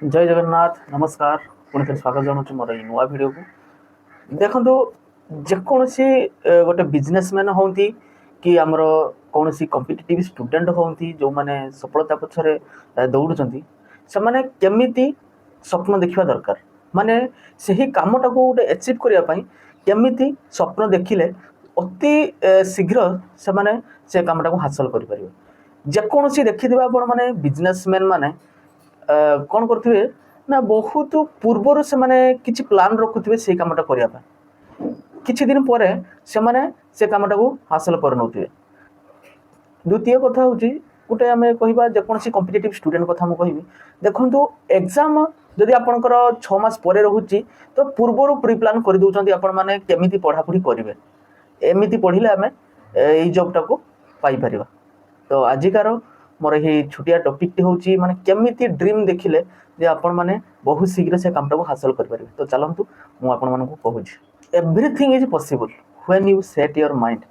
ଜୟ ଜଗନ୍ନାଥ, ନମସ୍କାର। ପୁଣି ଥରେ ସ୍ୱାଗତ ଜଣାଉଛି ମୋର ଏଇ ନୂଆ ଭିଡ଼ିଓକୁ। ଦେଖନ୍ତୁ, ଯେକୌଣସି ଗୋଟେ ବିଜନେସମ୍ୟାନ୍ ହୁଅନ୍ତି କି ଆମର କୌଣସି କମ୍ପିଟିଟିଭ୍ ଷ୍ଟୁଡେଣ୍ଟ ହୁଅନ୍ତି, ଯେଉଁମାନେ ସଫଳତା ପଛରେ ଦୌଡ଼ୁଛନ୍ତି, ସେମାନେ କେମିତି ସ୍ୱପ୍ନ ଦେଖିବା ଦରକାର, ମାନେ ସେହି କାମଟାକୁ ଗୋଟେ ଆଚିଭ୍ କରିବା ପାଇଁ କେମିତି ସ୍ୱପ୍ନ ଦେଖିଲେ ଅତି ଶୀଘ୍ର ସେମାନେ ସେ କାମଟାକୁ ହାସଲ କରିପାରିବେ। ଯେକୌଣସି ଦେଖିଥିବେ ଆପଣମାନେ, ବିଜନେସମ୍ୟାନ୍ ମାନେ କ'ଣ କରୁଥିବେ ନା ବହୁତ ପୂର୍ବରୁ ସେମାନେ କିଛି ପ୍ଲାନ୍ ରଖୁଥିବେ ସେଇ କାମଟା କରିବା ପାଇଁ। କିଛି ଦିନ ପରେ ସେମାନେ ସେ କାମଟାକୁ ହାସଲ କରିନେଉଥିବେ। ଦ୍ୱିତୀୟ କଥା ହେଉଛି, ଗୋଟେ ଆମେ କହିବା ଯେକୌଣସି କମ୍ପିଟେଟିଭ୍ ଷ୍ଟୁଡେଣ୍ଟ କଥା ମୁଁ କହିବି। ଦେଖନ୍ତୁ, ଏକ୍ଜାମ୍ ଯଦି ଆପଣଙ୍କର 6 ମାସ ପରେ ରହୁଛି, ତ ପୂର୍ବରୁ ପ୍ରି ପ୍ଲାନ୍ କରିଦେଉଛନ୍ତି ଆପଣମାନେ କେମିତି ପଢ଼ାପଢ଼ି କରିବେ, ଏମିତି ପଢ଼ିଲେ ଆମେ ଏଇ ଜବ୍ଟାକୁ ପାଇପାରିବା। ତ ଆଜିକାର ମୋର ଏହି ଛୋଟିଆ ଟପିକ୍ଟି ହେଉଛି, ମାନେ କେମିତି ଡ୍ରିମ୍ ଦେଖିଲେ ଯେ ଆପଣମାନେ ବହୁତ ଶୀଘ୍ର ସେ କାମଟାକୁ ହାସଲ କରିପାରିବେ। ତ ଚାଲନ୍ତୁ, ମୁଁ ଆପଣମାନଙ୍କୁ କହୁଛି। Everything is possible when you set your mind.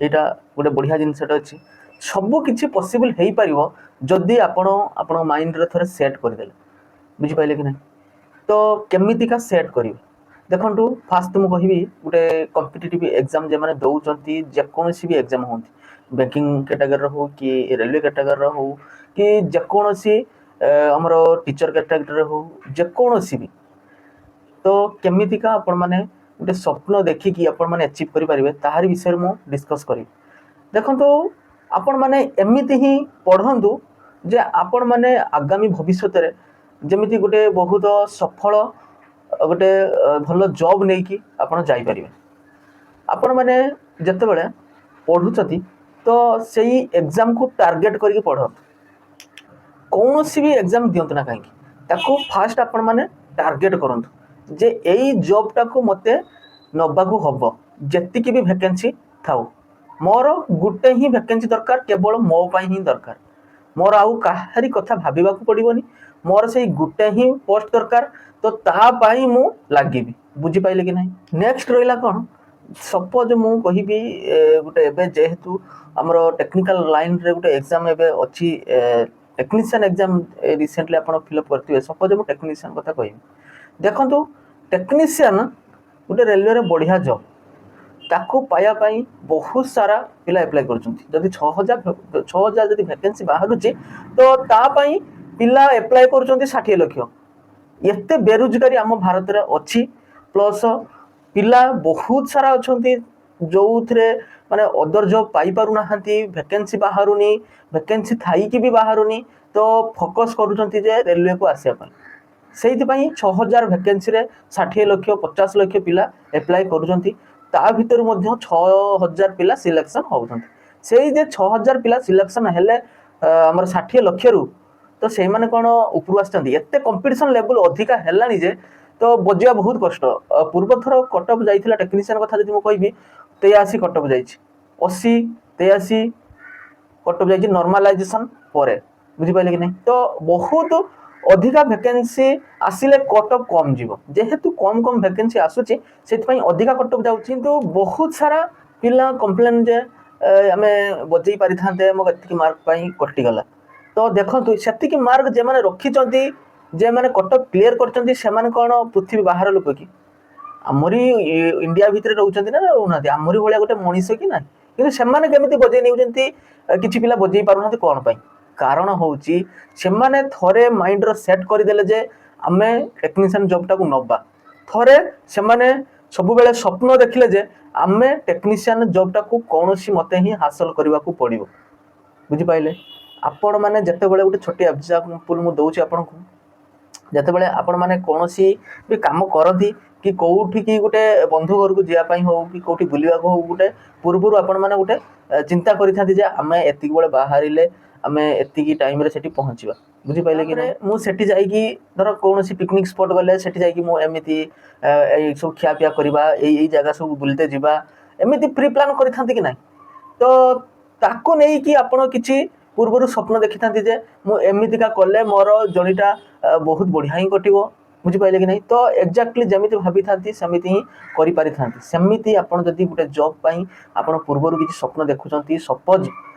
ଏଇଟା ଗୋଟେ ବଢ଼ିଆ ଜିନିଷଟା ଅଛି। ସବୁ କିଛି ପସିବଲ୍ ହେଇପାରିବ ଯଦି ଆପଣ ଆପଣଙ୍କ ମାଇଣ୍ଡରେ ଥରେ ସେଟ୍ କରିଦେଲେ। ବୁଝିପାରିଲେ କି ନାହିଁ? ତ କେମିତିକା ସେଟ୍ କରିବେ? ଦେଖନ୍ତୁ, ଫାଷ୍ଟ ମୁଁ କହିବି, ଗୋଟେ କମ୍ପିଟେଟିଭ୍ ଏକ୍ଜାମ୍ ଯେଉଁମାନେ ଦେଉଛନ୍ତି, ଯେକୌଣସି ବି ଏକ୍ଜାମ୍ ହୁଅନ୍ତି, ବ୍ୟାଙ୍କିଂ କ୍ୟାଟାଗୋରୀର ହଉ କି ରେଲୱେ କ୍ୟାଟାଗୋରୀର ହଉ କି ଯେକୌଣସି ଆମର ଟିଚର କ୍ୟାଟାଗୋରୀର ହଉ, ଯେକୌଣସି ବି, ତ କେମିତିକା ଆପଣମାନେ ଗୋଟେ ସ୍ୱପ୍ନ ଦେଖିକି ଆପଣମାନେ ଆଚିଭ୍ କରିପାରିବେ, ତାହାରି ବିଷୟରେ ମୁଁ ଡିସ୍କସ୍ କରିବି। ଦେଖନ୍ତୁ, ଆପଣମାନେ ଏମିତି ହିଁ ପଢ଼ନ୍ତୁ ଯେ ଆପଣମାନେ ଆଗାମୀ ଭବିଷ୍ୟତରେ ଯେମିତି ଗୋଟେ ବହୁତ ସଫଳ ଗୋଟେ ଭଲ ଜବ୍ ନେଇକି ଆପଣ ଯାଇପାରିବେ। ଆପଣମାନେ ଯେତେବେଳେ ପଢ଼ୁଛନ୍ତି, ତ ସେଇ ଏକ୍ଜାମକୁ ଟାର୍ଗେଟ୍ କରିକି ପଢ଼ନ୍ତୁ। କୌଣସି ବି ଏକ୍ଜାମ୍ ଦିଅନ୍ତୁ ନା କାହିଁକି, ତାକୁ ଫାଷ୍ଟ ଆପଣମାନେ ଟାର୍ଗେଟ୍ କରନ୍ତୁ ଯେ ଏଇ ଜବ୍ଟାକୁ ମୋତେ ନେବାକୁ ହବ। ଯେତିକି ବି ଭ୍ୟାକେନ୍ସି ଥାଉ, ମୋର ଗୋଟେ ହିଁ ଭ୍ୟାକେନ୍ସି ଦରକାର, କେବଳ ମୋ ପାଇଁ ହିଁ ଦରକାର। ମୋର ଆଉ କାହାରି କଥା ଭାବିବାକୁ ପଡ଼ିବନି। ମୋର ସେଇ ଗୋଟେ ହିଁ ପୋଷ୍ଟ ଦରକାର, ତ ତା ପାଇଁ ମୁଁ ଲାଗିବି। ବୁଝିପାରିଲେ କି ନାହିଁ? ନେକ୍ସଟ ରହିଲା କ'ଣ? ସପୋଜ ମୁଁ କହିବି, ଗୋଟେ ଏବେ ଯେହେତୁ ଆମର ଟେକ୍ନିକାଲ ଲାଇନରେ ଗୋଟେ ଏକ୍ଜାମ୍ ଏବେ ଅଛି, ଟେକ୍ନିସିଆନ୍ ଏକ୍ଜାମ୍ ରିସେଣ୍ଟଲି ଆପଣ ଫିଲ୍ଅପ୍ କରିଥିବେ। ସପୋଜ ମୁଁ ଟେକ୍ନିସିଆନ୍ କଥା କହିବି। ଦେଖନ୍ତୁ, ଟେକ୍ନିସିଆନ୍ ଗୋଟେ ରେଲୱେରେ ବଢ଼ିଆ ଜବ୍। ତାକୁ ପାଇବା ପାଇଁ ବହୁତ ସାରା ପିଲା ଆପ୍ଲାଏ କରୁଛନ୍ତି। ଯଦି 6000, 6000 ଯଦି ଭ୍ୟାକେନ୍ସି ବାହାରୁଛି, ତ ତା ପାଇଁ ପିଲା ଆପ୍ଲାଏ କରୁଛନ୍ତି 60 ଲକ୍ଷ। ଏତେ ବେରୋଜଗାରୀ ଆମ ଭାରତରେ ଅଛି, ପ୍ଲସ୍ ପିଲା ବହୁତ ସାରା ଅଛନ୍ତି ଯେଉଁଥିରେ ମାନେ ଅଦର ଜବ୍ ପାଇପାରୁନାହାନ୍ତି। ଭ୍ୟାକେନ୍ସି ବାହାରୁନି, ଭ୍ୟାକେନ୍ସି ଥାଇକି ବି ବାହାରୁନି, ତ ଫୋକସ୍ କରୁଛନ୍ତି ଯେ ରେଲୱେକୁ ଆସିବା ପାଇଁ। ସେଇଥିପାଇଁ 6000 ଭ୍ୟାକେନ୍ସିରେ 60 ଲକ୍ଷ, 50 ଲକ୍ଷ ପିଲା ଆପ୍ଲାଏ କରୁଛନ୍ତି। ତା ଭିତରୁ ମଧ୍ୟ 6000 ପିଲା ସିଲେକ୍ସନ୍ ହେଉଛନ୍ତି। ସେଇ ଯେ 6000 ପିଲା ସିଲେକ୍ସନ୍ ହେଲେ ଆମର 60 ଲକ୍ଷରୁ, ତ ସେଇମାନେ କ'ଣ ଉପରୁ ଆସିଛନ୍ତି? ଏତେ କମ୍ପିଟିସନ୍ ଲେଭେଲ୍ ଅଧିକା ହେଲାଣି ଯେ ତ ବଜିବା ବହୁତ କଷ୍ଟ। ପୂର୍ବଥର କଟଅଫ୍ ଯାଇଥିଲା, ଟେକ୍ନିସିଆନ୍ କଥା ଯଦି ମୁଁ କହିବି, 83 କଟଅଫ୍ ଯାଇଛି, 80, 83 କଟଅଫ୍ ଯାଇଛି ନର୍ମାଲାଇଜେସନ୍ ପରେ। ବୁଝିପାରିଲେ କି ନାହିଁ? ତ ବହୁତ ଅଧିକା ଭ୍ୟାକେନ୍ସି ଆସିଲେ କଟଅଫ୍ କମ୍ ଯିବ। ଯେହେତୁ କମ୍ କମ୍ ଭ୍ୟାକେନ୍ସି ଆସୁଛି, ସେଥିପାଇଁ ଅଧିକା କଟଅଫ୍ ଯାଉଛି। କିନ୍ତୁ ବହୁତ ସାରା ପିଲା କମ୍ପ୍ଲେନ୍ ଯେ ଆମେ ବଜେଇ ପାରିଥାନ୍ତେ, ମୋ ଏତିକି ମାର୍କ ପାଇଁ କଟିଗଲା। ତ ଦେଖନ୍ତୁ, ସେତିକି ମାର୍କ ଯେଉଁମାନେ ରଖିଛନ୍ତି, ଯେଉଁମାନେ କଟଅଫ୍ କ୍ଲିୟର କରିଛନ୍ତି, ସେମାନେ କ'ଣ ପୃଥିବୀ ବାହାର ଲୋକ କି? ଆମରି ଇଣ୍ଡିଆ ଭିତରେ ରହୁଛନ୍ତି ନା ରହୁନାହାନ୍ତି? ଆମରି ଭଳିଆ ଗୋଟେ ମଣିଷ କି ନାହିଁ? କିନ୍ତୁ ସେମାନେ କେମିତି ବଜେଇ ନେଉଛନ୍ତି, କିଛି ପିଲା ବଜେଇ ପାରୁନାହାନ୍ତି କ'ଣ ପାଇଁ? କାରଣ ହେଉଛି ସେମାନେ ଥରେ ମାଇଣ୍ଡର ସେଟ୍ କରିଦେଲେ ଯେ ଆମେ ଟେକ୍ନିସିଆନ୍ ଜବ୍ଟାକୁ ନେବା। ଥରେ ସେମାନେ ସବୁବେଳେ ସ୍ୱପ୍ନ ଦେଖିଲେ ଯେ ଆମେ ଟେକ୍ନିସିଆନ୍ ଜବ୍ଟାକୁ କୌଣସି ମତେ ହିଁ ହାସଲ କରିବାକୁ ପଡ଼ିବ। ବୁଝିପାରିଲେ? ଆପଣମାନେ ଯେତେବେଳେ, ଗୋଟେ ଛୋଟିଆ ଏକ୍ଜାମ୍ପଲ୍ ମୁଁ ଦେଉଛି ଆପଣଙ୍କୁ, ଯେତେବେଳେ ଆପଣମାନେ କୌଣସି ବି କାମ କରନ୍ତି କି କେଉଁଠିକି ଗୋଟେ ବନ୍ଧୁ ଘରକୁ ଯିବା ପାଇଁ ହଉ କି କେଉଁଠି ବୁଲିବାକୁ ହଉ, ଗୋଟେ ପୂର୍ବରୁ ଆପଣମାନେ ଗୋଟେ ଚିନ୍ତା କରିଥାନ୍ତି ଯେ ଆମେ ଏତିକି ବେଳେ ବାହାରିଲେ ଆମେ ଏତିକି ଟାଇମ୍ରେ ସେଠି ପହଞ୍ଚିବା। ବୁଝିପାରିଲେ କି ନାହିଁ? ମୁଁ ସେଠି ଯାଇକି, ଧର କୌଣସି ପିକନିକ୍ ସ୍ପଟ୍ ଗଲେ, ସେଠି ଯାଇକି ମୁଁ ଏମିତି ଏଇ ସବୁ ଖିଆପିଆ କରିବା, ଏଇ ଏଇ ଜାଗା ସବୁ ବୁଲିତେ ଯିବା, ଏମିତି ପ୍ରି ପ୍ଲାନ୍ କରିଥାନ୍ତି କି ନାହିଁ? ତ ତାକୁ ନେଇକି ଆପଣ କିଛି ପୂର୍ବରୁ ସ୍ୱପ୍ନ ଦେଖିଥାନ୍ତି ଯେ ମୁଁ ଏମିତିକା କଲେ ମୋର ଜର୍ଣ୍ଣିଟା ବହୁତ ବଢ଼ିଆ ହିଁ କଟିବ। ବୁଝିପାରିଲେ କି ନାହିଁ? ତ ଏକ୍ଜାକ୍ଟଲି ଯେମିତି ଭାବିଥାନ୍ତି, ସେମିତି ହିଁ କରିପାରିଥାନ୍ତି। ସେମିତି ଆପଣ ଯଦି ଗୋଟେ ଜବ୍ ପାଇଁ ଆପଣ ପୂର୍ବରୁ କିଛି ସ୍ୱପ୍ନ ଦେଖୁଛନ୍ତି, ସପୋଜ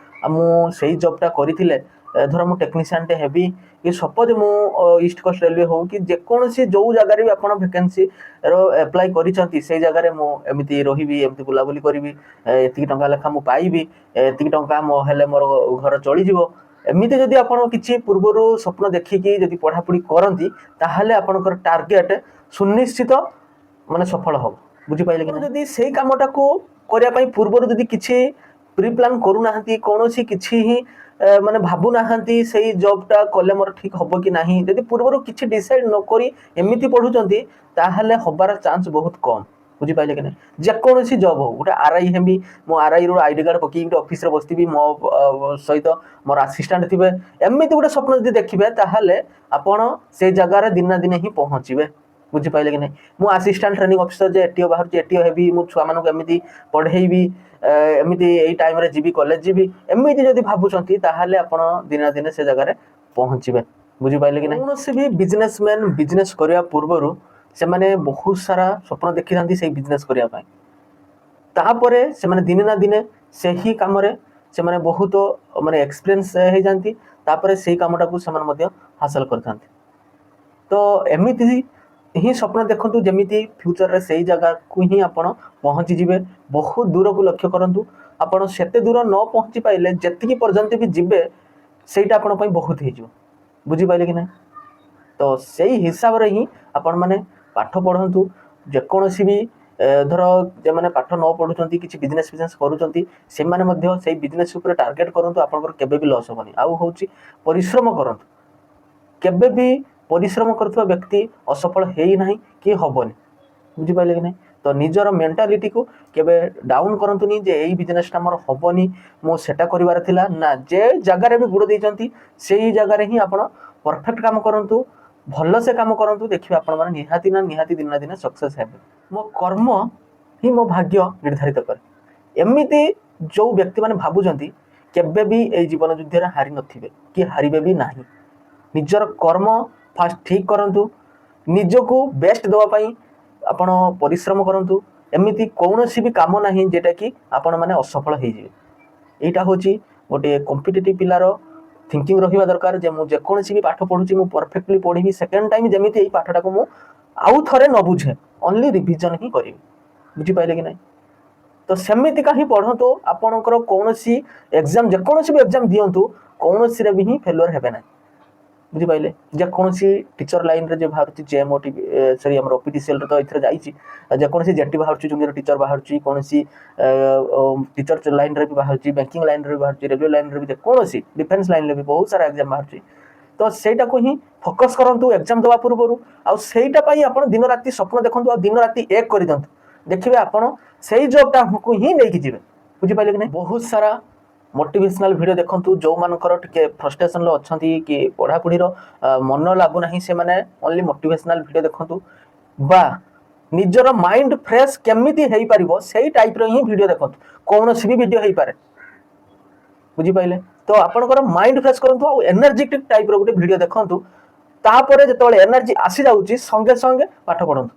ମୁଁ ସେଇ ଜବ୍ଟା କରିଥିଲେ ଧର ମୁଁ ଟେକ୍ନିସିଆନଟେ ହେବି କି ସପୋଜ ମୁଁ ଇଷ୍ଟ କୋଷ୍ଟ ରେଲୱେ ହଉ କି ଯେକୌଣସି ଯେଉଁ ଜାଗାରେ ବି ଆପଣ ଭେକେନ୍ସିର ଆପ୍ଲାଏ କରିଛନ୍ତି, ସେଇ ଜାଗାରେ ମୁଁ ଏମିତି ରହିବି, ଏମିତି ବୁଲାବୁଲି କରିବି, ଏତିକି ଟଙ୍କା ଲେଖା ମୁଁ ପାଇବି, ଏତିକି ଟଙ୍କା ମୋ ହେଲେ ମୋର ଘର ଚଳିଯିବ, ଏମିତି ଯଦି ଆପଣ କିଛି ପୂର୍ବରୁ ସ୍ୱପ୍ନ ଦେଖିକି ଯଦି ପଢ଼ାପଢ଼ି କରନ୍ତି, ତାହେଲେ ଆପଣଙ୍କର ଟାର୍ଗେଟ ସୁନିଶ୍ଚିତ ମାନେ ସଫଳ ହବ। ବୁଝିପାରିଲେ କି? ଯଦି ସେଇ କାମଟାକୁ କରିବା ପାଇଁ ପୂର୍ବରୁ ଯଦି କିଛି ପ୍ରି ପ୍ଲାନ୍ କରୁନାହାନ୍ତି, କୌଣସି କିଛି ହିଁ ମାନେ ଭାବୁନାହାନ୍ତି, ସେଇ ଜବ୍ଟା କଲେ ମୋର ଠିକ୍ ହବ କି ନାହିଁ, ଯଦି ପୂର୍ବରୁ କିଛି ଡିସାଇଡ୍ ନ କରି ଏମିତି ପଢ଼ୁଛନ୍ତି, ତାହେଲେ ହବାର ଚାନ୍ସ ବହୁତ କମ୍। ବୁଝିପାରିଲେ କି ନାହିଁ? ଯେକୌଣସି ଜବ୍ ହଉ, ଗୋଟେ ଆର୍ I ହେବି, ମୁଁ ଆର୍ଆଇରୁ ଆଇଡି କାର୍ଡ଼ ପକେଇକି ଗୋଟେ ଅଫିସରେ ବସିଥିବି, ମୋ ସହିତ ମୋର ଆସିଷ୍ଟାଣ୍ଟ ଥିବେ, ଏମିତି ଗୋଟେ ସ୍ୱପ୍ନ ଯଦି ଦେଖିବେ, ତାହେଲେ ଆପଣ ସେଇ ଜାଗାରେ ଦିନେ ନା ଦିନେ ହିଁ ପହଞ୍ଚିବେ। ବୁଝିପାରିଲେ କି ନାହିଁ? ମୁଁ ଆସିଷ୍ଟାଣ୍ଟ ଟ୍ରେନିଂ ଅଫିସର ଯେ ଏଟିଓ ବାହାରୁଛି, ଏଟିଓ ହେବି, ମୁଁ ଛୁଆମାନଙ୍କୁ ଏମିତି ପଢ଼େଇବି, ଏମିତି ଏଇ ଟାଇମରେ ଯିବି, କଲେଜ ଯିବି, ଏମିତି ଯଦି ଭାବୁଛନ୍ତି, ତାହେଲେ ଆପଣ ଦିନେ ନା ଦିନେ ସେ ଜାଗାରେ ପହଞ୍ଚିବେ। ବୁଝିପାରିଲେ କି ନାହିଁ? କୌଣସି ବି ବିଜନେସମ୍ୟାନ୍ ବିଜନେସ୍ କରିବା ପୂର୍ବରୁ ସେମାନେ ବହୁତ ସାରା ସ୍ୱପ୍ନ ଦେଖିଥାନ୍ତି ସେଇ ବିଜନେସ୍ କରିବା ପାଇଁ। ତାପରେ ସେମାନେ ଦିନେ ନା ଦିନେ ସେହି କାମରେ ସେମାନେ ବହୁତ ମାନେ ଏକ୍ସପିରିଏନ୍ସ ହେଇଯାନ୍ତି। ତାପରେ ସେଇ କାମଟାକୁ ସେମାନେ ମଧ୍ୟ ହାସଲ କରିଥାନ୍ତି। ତ ଏମିତି ହିଁ ସ୍ୱପ୍ନ ଦେଖନ୍ତୁ, ଯେମିତି ଫ୍ୟୁଚରରେ ସେଇ ଜାଗାକୁ ହିଁ ଆପଣ ପହଞ୍ଚିଯିବେ। ବହୁତ ଦୂରକୁ ଲକ୍ଷ୍ୟ କରନ୍ତୁ। ଆପଣ ସେତେ ଦୂର ନ ପହଞ୍ଚି ପାଇଲେ ଯେତିକି ପର୍ଯ୍ୟନ୍ତ ବି ଯିବେ, ସେଇଟା ଆପଣଙ୍କ ପାଇଁ ବହୁତ ହେଇଯିବ। ବୁଝିପାରିଲେ କି ନାହିଁ? ତ ସେଇ ହିସାବରେ ହିଁ ଆପଣମାନେ ପାଠ ପଢ଼ନ୍ତୁ। ଯେକୌଣସି ବି ଧର ଯେଉଁମାନେ ପାଠ ନ ପଢ଼ୁଛନ୍ତି, କିଛି ବିଜନେସ୍ ଫିଜନେସ୍ କରୁଛନ୍ତି, ସେମାନେ ମଧ୍ୟ ସେଇ ବିଜନେସ୍ ଉପରେ ଟାର୍ଗେଟ୍ କରନ୍ତୁ। ଆପଣଙ୍କର କେବେ ବି ଲସ୍ ହେବନି। ଆଉ ହେଉଛି ପରିଶ୍ରମ କରନ୍ତୁ। କେବେ ବି ପରିଶ୍ରମ କରୁଥିବା ବ୍ୟକ୍ତି ଅସଫଳ ହେଇନାହିଁ କି ହେବନି। ବୁଝିପାରିଲେ କି ନାହିଁ? ତ ନିଜର ମେଣ୍ଟାଲିଟିକୁ କେବେ ଡାଉନ୍ କରନ୍ତୁନି ଯେ ଏଇ ବିଜନେସଟା ମୋର ହେବନି, ମୁଁ ସେଟା କରିବାର ଥିଲା। ନା, ଯେ ଜାଗାରେ ବି ଗୋଡ଼ ଦେଇଛନ୍ତି, ସେଇ ଜାଗାରେ ହିଁ ଆପଣ ପରଫେକ୍ଟ କାମ କରନ୍ତୁ, ଭଲସେ କାମ କରନ୍ତୁ। ଦେଖିବେ, ଆପଣମାନେ ନିହାତି ନା ନିହାତି ଦିନେ ନା ଦିନେ ସକ୍ସେସ୍ ହେବେ। ମୋ କର୍ମ ହିଁ ମୋ ଭାଗ୍ୟ ନିର୍ଦ୍ଧାରିତ କରେ, ଏମିତି ଯେଉଁ ବ୍ୟକ୍ତିମାନେ ଭାବୁଛନ୍ତି, କେବେ ବି ଏଇ ଜୀବନ ଯୁଦ୍ଧରେ ହାରି ନଥିବେ କି ହାରିବେ ବି ନାହିଁ। ନିଜର କର୍ମ ଫାଷ୍ଟ ଠିକ୍ କରନ୍ତୁ। ନିଜକୁ ବେଷ୍ଟ ଦେବା ପାଇଁ ଆପଣ ପରିଶ୍ରମ କରନ୍ତୁ। ଏମିତି କୌଣସି ବି କାମ ନାହିଁ ଯେଉଁଟାକି ଆପଣମାନେ ଅସଫଳ ହେଇଯିବେ। ଏଇଟା ହେଉଛି ଗୋଟିଏ କମ୍ପିଟେଟିଭ୍ ପିଲାର ଥିଙ୍କିଂ ରହିବା ଦରକାର ଯେ ମୁଁ ଯେକୌଣସି ବି ପାଠ ପଢ଼ୁଛି, ମୁଁ ପରଫେକ୍ଟଲି ପଢ଼ିବି। ସେକେଣ୍ଡ ଟାଇମ୍ ଯେମିତି ଏଇ ପାଠଟାକୁ ମୁଁ ଆଉ ଥରେ ନ ବୁଝେ, ଓନ୍ଲି ରିଭିଜନ୍ ହିଁ କରିବି। ବୁଝିପାରିଲେ କି ନାହିଁ? ତ ସେମିତିକା ହିଁ ପଢ଼ନ୍ତୁ। ଆପଣଙ୍କର କୌଣସି ଏକ୍ଜାମ୍, ଯେକୌଣସି ବି ଏକ୍ଜାମ୍ ଦିଅନ୍ତୁ, କୌଣସିରେ ବି ହିଁ ଫେଲୁଅର୍ ହେବେ ନାହିଁ। ବୁଝିପାରିଲେ? ଯେକୌଣସି ଟିଚର ଲାଇନରେ ଯେ ବାହାରୁଛି, ଜେଏମ୍ଓ ଟି, ସରି, ଆମର ଓପିଟିସିଏଲ୍ରେ ତ ଏଥିରେ ଯାଇଛି, ଯେକୌଣସି ଜେଟି ବାହାରୁଛି, ଜୁନିୟର ଟିଚର ବାହାରୁଛି, କୌଣସି ଟିଚର ଲାଇନରେ ବି ବାହାରୁଛି, ବ୍ୟାଙ୍କିଂ ଲାଇନରେ ବି ବାହାରୁଛି, ରେଲୱେ ଲାଇନରେ ବି, ଯେକୌଣସି ଡିଫେନ୍ସ ଲାଇନରେ ବି ବହୁତ ସାରା ଏକ୍ଜାମ୍ ବାହାରୁଛି। ତ ସେଇଟାକୁ ହିଁ ଫୋକସ୍ କରନ୍ତୁ ଏକ୍ଜାମ୍ ଦେବା ପୂର୍ବରୁ। ଆଉ ସେଇଟା ପାଇଁ ଆପଣ ଦିନ ରାତି ସ୍ୱପ୍ନ ଦେଖନ୍ତୁ ଆଉ ଦିନ ରାତି ଏକ କରିଦିଅନ୍ତୁ। ଦେଖିବେ, ଆପଣ ସେଇ ଜବ୍ଟାକୁ ହିଁ ନେଇକି ଯିବେ। ବୁଝିପାରିଲେ କି ନାହିଁ? ବହୁତ ସାରା ମୋଟିଭେସନାଲ ଭିଡ଼ିଓ ଦେଖନ୍ତୁ। ଯେଉଁମାନଙ୍କର ଟିକେ ଫ୍ରଷ୍ଟ୍ରେସନରେ ଅଛନ୍ତି କି ପଢ଼ାପଢ଼ିର ମନ ଲାଗୁନାହିଁ, ସେମାନେ ଓନ୍ଲି ମୋଟିଭେସନାଲ ଭିଡ଼ିଓ ଦେଖନ୍ତୁ ବା ନିଜର ମାଇଣ୍ଡ ଫ୍ରେଶ୍ କେମିତି ହେଇପାରିବ, ସେଇ ଟାଇପ୍ର ହିଁ ଭିଡ଼ିଓ ଦେଖନ୍ତୁ। କୌଣସି ବି ଭିଡ଼ିଓ ହେଇପାରେ। ବୁଝିପାରିଲେ? ତ ଆପଣଙ୍କର ମାଇଣ୍ଡ ଫ୍ରେଶ୍ କରନ୍ତୁ ଆଉ ଏନର୍ଜେଟିକ୍ ଟାଇପ୍ର ଗୋଟେ ଭିଡ଼ିଓ ଦେଖନ୍ତୁ। ତାପରେ ଯେତେବେଳେ ଏନର୍ଜି ଆସିଯାଉଛି, ସଙ୍ଗେ ସଙ୍ଗେ ପାଠ ପଢ଼ନ୍ତୁ।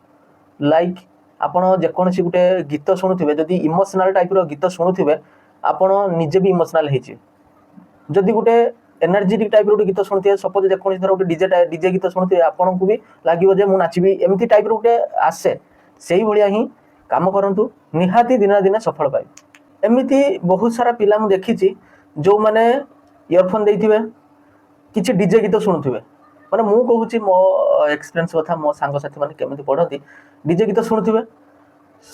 ଲାଇକ୍ ଆପଣ ଯେକୌଣସି ଗୋଟେ ଗୀତ ଶୁଣୁଥିବେ, ଯଦି ଇମୋସନାଲ ଟାଇପ୍ର ଗୀତ ଶୁଣୁଥିବେ, ଆପଣ ନିଜେ ବି ଇମୋସନାଲ ହେଇଯିବେ। ଯଦି ଗୋଟେ ଏନର୍ଜେଟିକ୍ ଟାଇପ୍ର ଗୋଟେ ଗୀତ ଶୁଣୁଥିବେ, ସପୋଜ ଯେକୌଣସି ଧର ଗୋଟେ ଡିଜେ ଗୀତ ଶୁଣୁଥିବେ, ଆପଣଙ୍କୁ ବି ଲାଗିବ ଯେ ମୁଁ ନାଚିବି, ଏମିତି ଟାଇପ୍ର ଗୋଟେ ଆସେ। ସେଇଭଳିଆ ହିଁ କାମ କରନ୍ତୁ, ନିହାତି ଦିନେ ନା ଦିନେ ସଫଳ ପାଇବେ। ଏମିତି ବହୁତ ସାରା ପିଲା ମୁଁ ଦେଖିଛି, ଯେଉଁମାନେ ଇୟରଫୋନ୍ ଦେଇଥିବେ, କିଛି ଡିଜେ ଗୀତ ଶୁଣୁଥିବେ। ମାନେ ମୁଁ କହୁଛି ମୋ ଏକ୍ସପିରିଏନ୍ସ କଥା, ମୋ ସାଙ୍ଗସାଥି ମାନେ କେମିତି ପଢ଼ନ୍ତି। ଡିଜେ ଗୀତ ଶୁଣୁଥିବେ,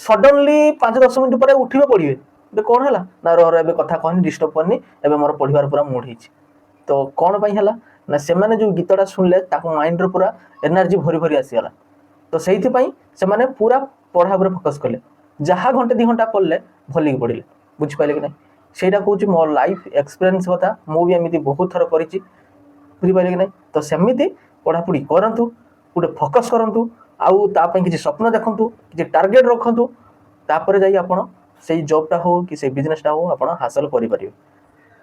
ସଡନଲି 5-10 ମିନିଟ୍ ପରେ ଉଠିବେ, ପଢ଼ିବେ। ଏବେ କ'ଣ ହେଲା ନା, ରହ ରହ, ଏବେ କଥା କହନି, ଡିଷ୍ଟର୍ବ କରନି, ଏବେ ମୋର ପଢ଼ିବାର ପୁରା ମୁଡ୍ ହେଇଛି। ତ କ'ଣ ପାଇଁ ହେଲା ନା, ସେମାନେ ଯେଉଁ ଗୀତଟା ଶୁଣିଲେ, ତାଙ୍କ ମାଇଣ୍ଡରେ ପୁରା ଏନର୍ଜି ଭରି ଭରି ଆସିଗଲା। ତ ସେଇଥିପାଇଁ ସେମାନେ ପୁରା ପଢ଼ା ଉପରେ ଫୋକସ୍ କଲେ। ଯାହା ଘଣ୍ଟେ 2 ଘଣ୍ଟା ପଢ଼ିଲେ, ଭଲିକି ପଢ଼ିଲେ। ବୁଝିପାରିଲେ କି ନାହିଁ? ସେଇଟା କହୁଛି ମୋ ଲାଇଫ୍ ଏକ୍ସପିରିଏନ୍ସ କଥା। ମୁଁ ବି ଏମିତି ବହୁତ ଥର କରିଛି। ବୁଝିପାରିଲେ କି ନାହିଁ? ତ ସେମିତି ପଢ଼ାପଢ଼ି କରନ୍ତୁ, ଗୋଟେ ଫୋକସ୍ କରନ୍ତୁ ଆଉ ତା ପାଇଁ କିଛି ସ୍ୱପ୍ନ ଦେଖନ୍ତୁ, କିଛି ଟାର୍ଗେଟ୍ ରଖନ୍ତୁ। ତାପରେ ଯାଇ ଆପଣ ସେଇ ଜବ୍ଟା ହଉ କି ସେଇ ବିଜନେସଟା ହଉ, ଆପଣ ହାସଲ କରିପାରିବେ।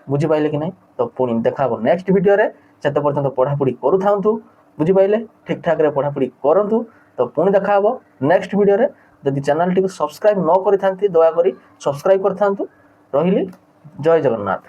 ବୁଝିପାରିଲେ କି ନାହିଁ? ତ ପୁଣି ଦେଖା ହବ ନେକ୍ସଟ ଭିଡ଼ିଓରେ। ସେତେ ପର୍ଯ୍ୟନ୍ତ ପଢ଼ାପଢ଼ି କରୁଥାନ୍ତୁ। ବୁଝିପାରିଲେ? ଠିକ୍ ଠାକ୍ରେ ପଢ଼ାପଢ଼ି କରନ୍ତୁ। ତ ପୁଣି ଦେଖା ହବ ନେକ୍ସଟ ଭିଡ଼ିଓରେ। ଯଦି ଚ୍ୟାନେଲଟିକୁ ସବସ୍କ୍ରାଇବ୍ ନ କରିଥାନ୍ତି, ଦୟାକରି ସବସ୍କ୍ରାଇବ୍ କରିଥାନ୍ତୁ। ରହିଲି, ଜୟ ଜଗନ୍ନାଥ।